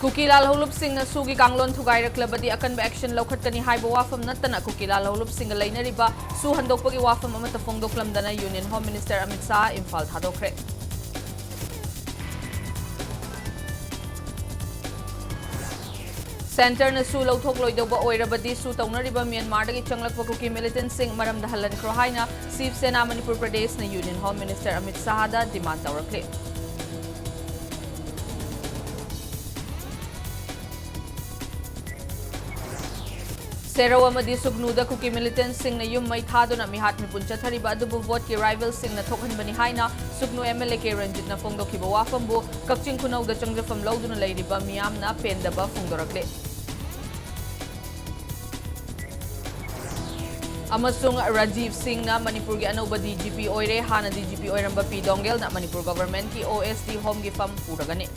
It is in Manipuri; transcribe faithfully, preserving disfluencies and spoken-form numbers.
ꯀꯨꯀꯤ ꯂꯥꯜꯍꯧꯂꯨꯞꯁꯤꯡꯅ ꯁꯨꯒꯤ ꯀꯥꯡꯂꯣꯟ ꯊꯨꯒꯥꯏꯔꯛꯂꯕꯗꯤ ꯑꯀꯟꯕ action ꯂꯧꯈꯠꯀꯅꯤ ꯍꯥꯏꯕ ꯋꯥꯐꯝ ꯅꯠꯇꯅ ꯀꯨꯀꯤ ꯂꯥꯜꯍꯧꯂꯨꯞꯁꯤꯡꯒ ꯂꯩꯅꯔꯤꯕ ꯁꯨ ꯍꯟꯗꯣꯛꯄꯒꯤ ꯋꯥꯐꯝ ꯑꯃꯠꯇ ꯐꯣꯡꯗꯣꯛꯂꯝꯗꯅ Union Home Minister Amit Shah Imphal ꯊꯥꯗꯣꯛꯈ꯭ꯔꯦ꯫ Centreꯅ ꯁꯨ ꯂꯧꯊꯣꯛꯂꯣꯏꯗꯧꯕ ꯑꯣꯏꯔꯕꯗꯤ ꯁꯨ ꯇꯧꯅꯔꯤꯕ ꯃ꯭ꯌꯥꯟꯃꯥꯔꯗꯒꯤ ꯆꯪꯂꯛꯄ ꯀꯨꯀꯤ militantꯁꯤꯡ ꯃꯔꯝꯗ ꯍꯜꯍꯟꯈ꯭ꯔꯣ ꯍꯥꯏꯅ ꯁꯤꯕ ꯁꯦꯅꯥ Manipur ꯄ꯭ꯔꯗꯦꯁꯅ Union Home Minister Amit ꯁꯥꯍꯗ demand ꯇꯧꯔꯛꯂꯤ꯫ ꯁꯦꯔꯧ ꯑꯃꯗꯤ ꯁꯨꯒꯅꯨꯗ ꯀꯨꯀꯤ militantꯁꯤꯡꯅ ꯌꯨꯝ ꯃꯩ ꯊꯥꯗꯨꯅ ꯃꯤꯍꯥꯠ ꯃꯤꯄꯨꯟ ꯆꯠꯊꯔꯤꯕ ꯑꯗꯨꯕꯨ voteꯀꯤ rivalꯁꯤꯡꯅ ꯊꯣꯛꯍꯟꯕꯅꯤ ꯍꯥꯏꯅ ꯁꯨꯒꯅꯨ MLA ꯀꯦ ꯔꯟꯖꯤꯠꯅ ꯐꯣꯡꯗꯣꯛꯈꯤꯕ ꯋꯥꯐꯝꯕꯨ ꯀꯛꯆꯤꯡ ꯈꯨꯅꯧꯗ ꯆꯪꯖꯐꯝ ꯂꯧꯗꯨꯅ ꯂꯩꯔꯤꯕ ꯃꯤꯌꯥꯝꯅ ꯄꯦꯟꯗꯕ ꯐꯣꯡꯗꯣꯔꯛꯂꯤ꯫ ꯑꯃꯁꯨꯡ ꯔꯥꯖꯤꯕ ꯁꯤꯡꯅ ꯃꯅꯤꯄꯨꯔꯒꯤ ꯑꯅꯧꯕ DGP ꯑꯣꯏꯔꯦ꯫ ꯍꯥꯟꯅ DGP ꯑꯣꯏꯔꯝꯕ ꯄꯤ ꯗꯣꯡꯒꯦꯜꯅ ꯃꯅꯤꯄꯨꯔ governmentꯀꯤ OSD Homeꯒꯤ ꯐꯝ ꯄꯨꯔꯒꯅꯤ꯫